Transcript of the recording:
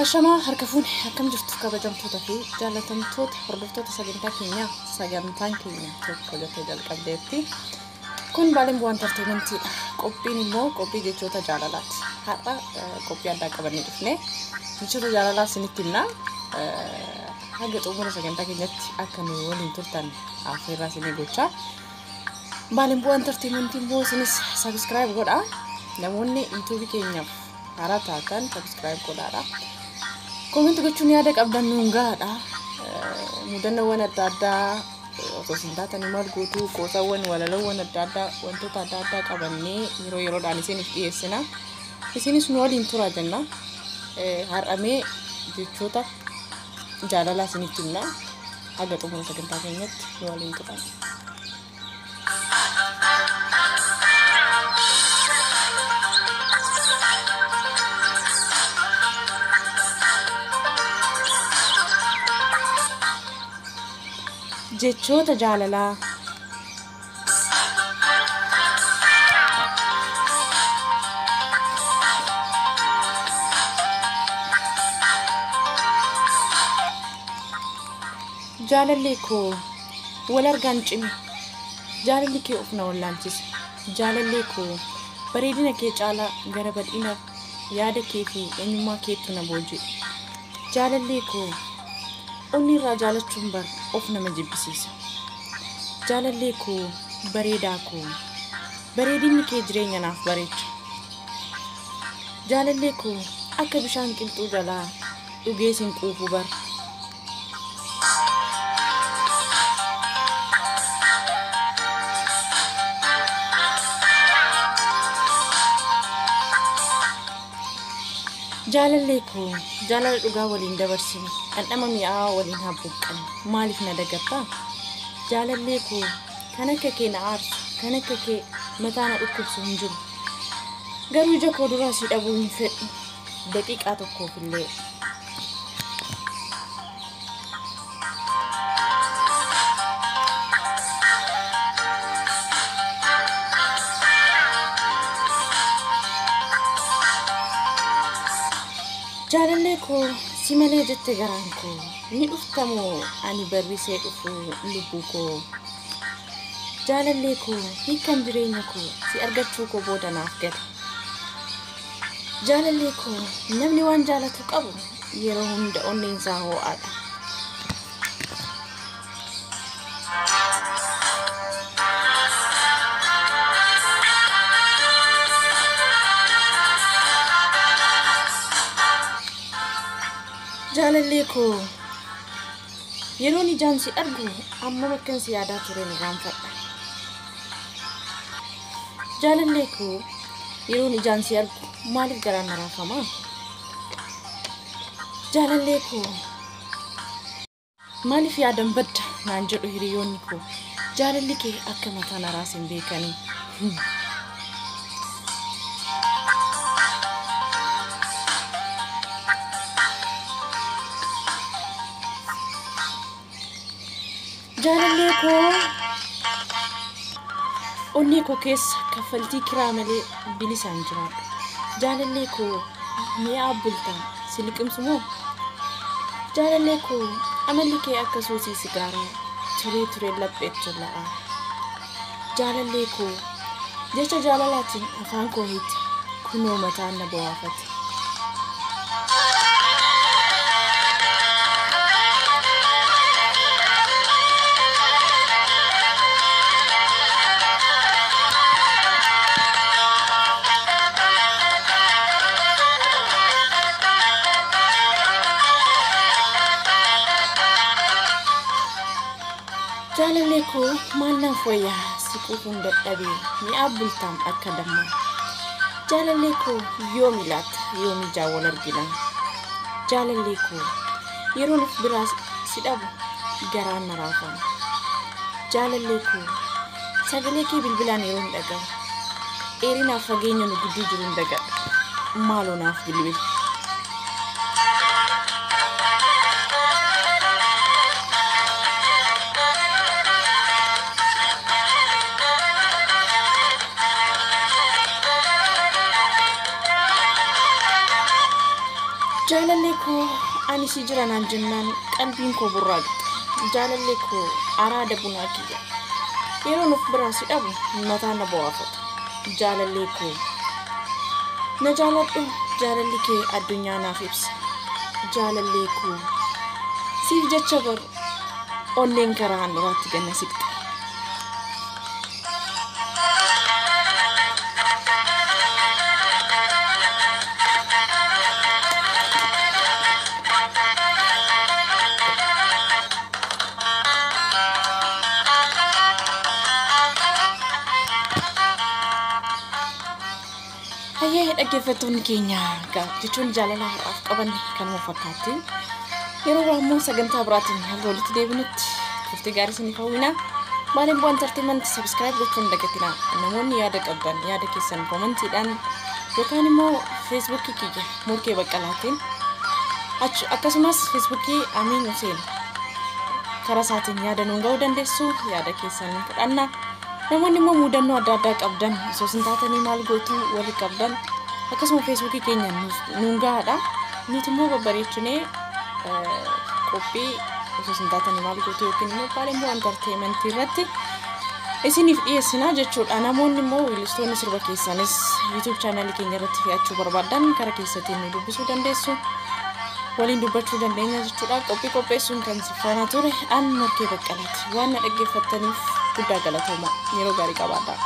Ashamaa harka fuune akkam jirtu kabajamtoota fi jaallatamtoota hordoftoota sagantaa keenyaa sagantaan keenya tokko jettee jalqabdeetti. Kun Baaleen Bu'aa Entertainmentiidha. Qophiin immoo qophii jechoota jaalalaati. Har'a qophii addaa qabannee dhufne jechoota jaalalaa isinitti himna. Haga xumura sagantaa keenyatti akka nu waliin turtan affeerraa isinii gochaa. Baaleen Bu'aa Entertainmentii immoo isinis subscribe godhaa. Namoonni yuutuubii keenyaaf haaraa taatan subscribe godhaadha. Comment gochuun yaada qabdan nuun gahaadha. Mudannoowwan adda addaa osoo isin taatanii maal gootu qoosawwan walaloowwan adda addaa wantoota adda addaa qabannee yeroo yeroodhaan isiniif dhiyeessina. Isinis nu waliin turaa jenna. Har'amee jechoota jaalalaa isinitti himna. Haga xumura sagantaa keenyatti nu waliin turaa. Jechoota jaalalaa. Jaalallee koo wal argaan cime. Jaalalli kee of na wallaalchise. Jaalallee koo bareedina kee caalaa gara bal'ina yaada kee fi eenyummaa keettu na booji'e. Jaalallee koo onni irraa jaalachuun bar of nama jibbisiisa. Jaalallee koo bareedaa koo bareedinni kee jireenya naaf bareecha. Jaalallee koo akka bishaan qilxuu jalaa dhugee sin quufu bar. Jaalallee koo jaalala dhugaa waliin dabarsine dhandhama mi'aawaa waliin habbuuqqanne maaliif na dagattaa? Jaalallee koo kan akka kee na aarsu kan akka kee mataa na dhukkubsu hin jiru. Garuu ija koo duraa si dhabuu hin fedhu daqiiqaa tokkoof illee. Jaalallee koo si malee jette garaan koo ni dhuftamoo ani barrisee dhufu lubbuu koo. Jaalallee koo hiikkan jireenya koo si argachuu koo booda naaf gale. Jaalallee koo namni waan jaalatu qabu yeroo hunda onneen isaa ho'aadha. Jaalallee koo yeroon ijaan si argu ammam akkan si yaadaa ture ni gaanfadha. Jaalallee koo yeroon ijaan si argu maaliif garaan na raafama? Jaalallee koo maaliif yaadan badda naan jedhu hiriyoonni koo jaalalli kee akka mataa na raase hin beekanii. Jaalallee koo onnee koo keessa kaffaltii kiraa malee bilisaan jiraadha. Jaalallee koo mi'a bultaan si liqimsu moo? Jaalallee koo amalli kee akka suusii sigaaraa turee turee lapheetti la'a. Jaalallee koo jecha jaalalaatiin afaan koo hiite kunoo mataan na bo'aafate. Jaalallee koo maal naaf wayyaa si quufuun dadhabee mi'aa bultaam akka dammaa. Jaalallee koo yoomi laata yoomi ijaan wal argina. Jaalallee koo yeroon of biraa si dhabu garaan na raafama. Jaalallee koo sagalee kee bilbilaan yeroon dhaga'u dheerinaaf fageenya nu gidduu jiru hin dagadhu. Maaloo naaf bilbili. Jaalallee koo ani si jira naan jennaan qalbiin koo burraaqxe. Jaalallee koo araada bunaa kiyya. Yeroon of biraa si dhabu mataa na bo'aafata. Jaalallee koo na jaaladhu, jaalalli kee addunyaa naaf ibsa. Jaalallee koo siif jecha bar onneen karaa handhuuraatti ganna siqxe. Hayyee, dhaggeeffattoonni keenya, jechuun jaalala har'aaf qabanne kanuma fakkaatti. Yeroo biraa immoo sagantaa biraatiin hanga walitti deebinutti turtii gaarii isiniif hawwina. Baaleen Bu'aa Entertainment subscribe gochuun hin dagatinaa. Namoonni yaada qabdan yaada keessan commentiidhaan yookaan immoo Facebookii kiyya Morkee Baqqalaatiin, akkasumas Facebookii Amiin Huseen karaa isaatiin yaada nuun ga'uu dandeessu, yaada keessan fudhanna. Namoonni immoo mudannoo adda addaa qabdan, osoo isin taatanii maal gootu warri qabdan, akkasuma Facebookii keenya nuun gahaadha. Nuti immoo babbareechinee qophii osoo isin taatanii maal gootu yookiin immoo Baaleen Bu'aa Entertainmentii irratti isiniif dhiyeessinaa jechuudha. Namoonni immoo weellistoonni sirba keessanis YouTube channelii keenya irratti fe'achuu barbaadan karaa keessatiin nu dubbisuu dandeessu. Waliin dubbachuu dandeenya jechuudha. Qophii qopheessuun kan si faana ture an Morkee Baqqalaati. Waan na dhaggeeffattaniif guddaa galatooma. Yeroo gaarii qabaadhaa.